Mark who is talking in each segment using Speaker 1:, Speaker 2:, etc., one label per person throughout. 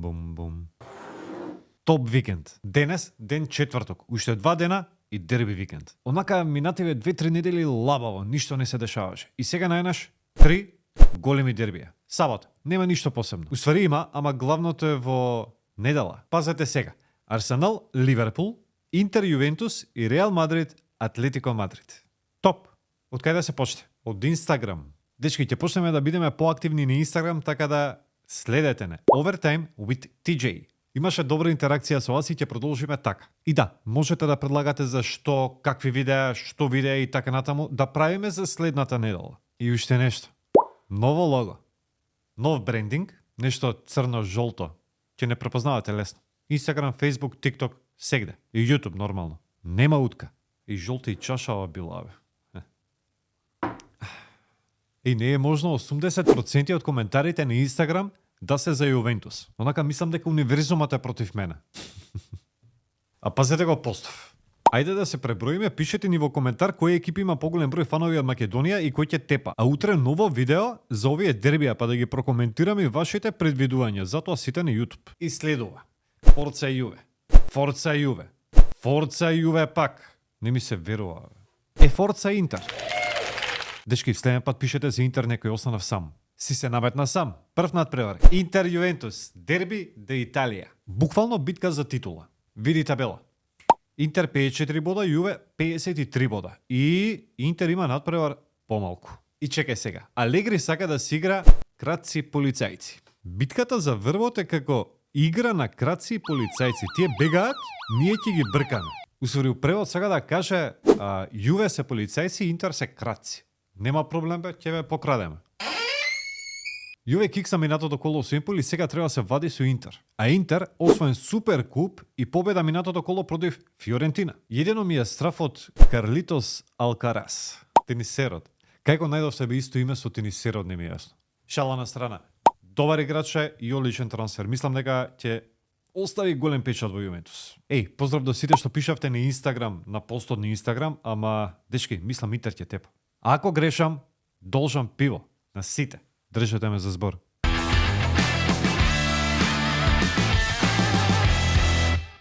Speaker 1: Бум, бум. Топ викенд. Денес, ден четврток. Уште 2 дена и дерби викенд. Онака минативе 2-3 недели лабаво, ништо не се дешаваше. И сега најнаш 3 големи дербија. Сабот, нема ништо посебно. Уствари има, ама главното е во недела. Пазете сега. Арсенал, Ливерпул, Интер, Јувентус и Реал Мадрид, Атлетико Мадрид. Топ. Од кај да се почне? Од Инстаграм. Дечки, ќе почнеме да бидеме поактивни на Инстаграм, така да следете не. Overtime with TJ. Имаше добра интеракција со вас и ќе продолжиме така. И да, можете да предлагате за што, какви видеа, што видеа и така натаму, да правиме за следната недела. И уште нешто. Ново лого. Нов брендинг, нешто црно-жолто. Ќе не препознавате лесно. Инстаграм, Фейсбук, ТикТок, сегде. И Јутуб нормално. Нема утка. И жолта и чашава билаве. И не е можно 80% од коментарите на Инстаграм да се за Јувентус. Онака мислам дека универзумот е против мене. А пазете го постав. Ајде да се преброиме, пишете ни во коментар кој екип има поголем број фанови од Македонија и кој ќе тепа. А утре ново видео за овие дербија, па да ги прокоментираме вашите предвидувања. Затоа сите на YouTube. И следува. Форца Јуве. Форца Јуве. Форца Јуве пак. Не ми се верува. Форца Интер. Дечки, следен пат пишете за Интер, некој останав сам. Си се наметна сам. Прв надпревар. Интер Јувентус. Дерби де Италија. Буквално битка за титула. Види табела. Интер 54 бода, Јуве 53 бода. И Интер има надпревар помалку. И чекај сега. Алегри сака да си игра крадци полицајци. Битката за врвот е како игра на крадци полицајци. Тие бегаат, ние ќе ги бркаме. Усвари превод сака да каже Јуве се полицајци, Интер се крадци. Нема проблем бе, ќе ве покрадеме. Јуве кикса минатото коло со Емполи, сега треба да се вади со Интер. А Интер освоен супер куп и победа минатото коло против Фиорентина. Едино ми е страф од Карлитос Алкарас. Тенисерот. Кај го најдов себе исто име со тенисерот, не ми е јасно. Шала на страна. Добар играч е и одличен трансфер. Мислам дека ќе остави голем печат во Јувентус. Поздрав до сите што пишавте на Инстаграм, на постот на Инстаграм, ама дечки, мислам Интер ќе тепа. Ако грешам, должам пиво на сите. Држете ме за збор.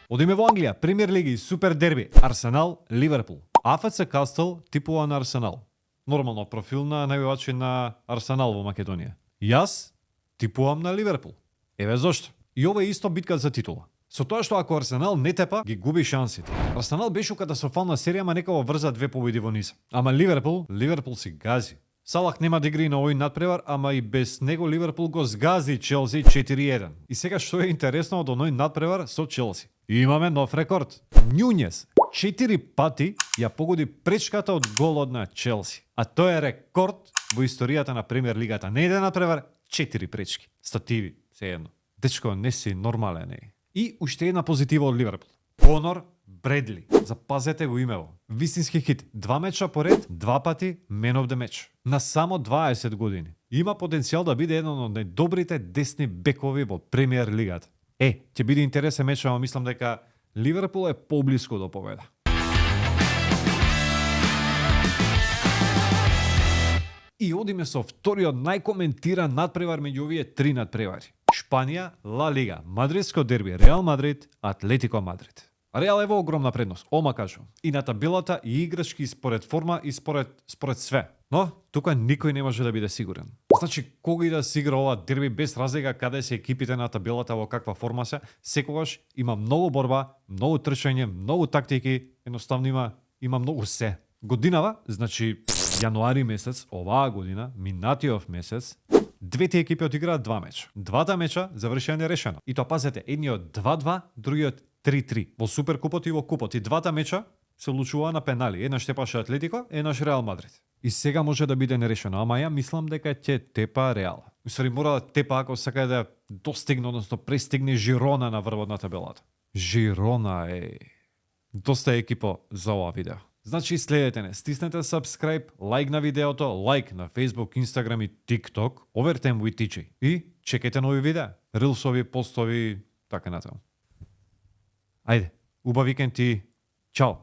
Speaker 1: Одиме во Англија, Премиер лига и супер дерби. Арсенал, Ливерпул. АФЦ Кастел типува на Арсенал. Нормално профил на најавачи на Арсенал во Македонија. Јас типувам на Ливерпул. Еве зошто. И ова е исто битка за титула. Со тоа што ако Арсенал не тепа, ги губи шансите. Арсенал беше катастрофална серија, ама некако врза 2 победи во низ. Ама Ливерпул си гази. Салах нема да игри на овој надпревар, ама и без него Ливерпул го сгази Челси 4-1. И сега што е интересно од оној надпревар со Челси? И имаме нов рекорд. Њунес 4 пати ја погоди пречката од голот на Челси. А тој е рекорд во историјата на Премиер лигата. Не еден надпревар, 4 пречки. Стативи, се едно. Дечко, не си нормален, е. И уште една позитива од Ливерпул. Конор Бредли. Запазете го имево. Вистински хит. 2 меча поред, 2 пати Man of the Match. На само 20 години. Има потенцијал да биде еден од најдобрите десни бекови во Премиер лигата. Ќе биде интересен меч, ама мислам дека Ливерпул е поблиску до победа. И одиме со вториот најкоментиран надпревар меѓу овие 3 надпревари. Шпанија, Ла Лига, мадридско дерби, Реал Мадрид, Атлетико Мадрид. Реал е во огромна предност, ома кажувам. И на табелата, и играчки, и според форма, и според све. Но, тука никој не може да биде сигурен. Значи, кога и да се игра ова дерби, без разлика каде се екипите на табелата, во каква форма се, секогаш има многу борба, многу трчање, многу тактики, едноставно има многу се. Годинава, значи јануари месец, оваа година, минатиот месец, двете екипи одиграат 2 меча. Двата меча завршија нерешено. И тоа пазете, едниот 2-2, другиот 3-3. Во Суперкупот и во Купот. И двата меча се одлучуваа на пенали. Еднаш тепаше Атлетико, еднаш Реал Мадрид. И сега може да биде нерешено, ама ја мислам дека ќе тепа Реал. Усвари мора да тепа ако сака да достигне, односно престигне Жирона на врвот на табелата. Жирона е доста екипо за ова видео. Значи следете не, стиснете subscribe, лайк на видеото, лайк на Facebook, Instagram и TikTok, Overtime with TJ. И чекайте нови видеа, рилсови, постови, така натаму. Ајде, убав викенд и чао!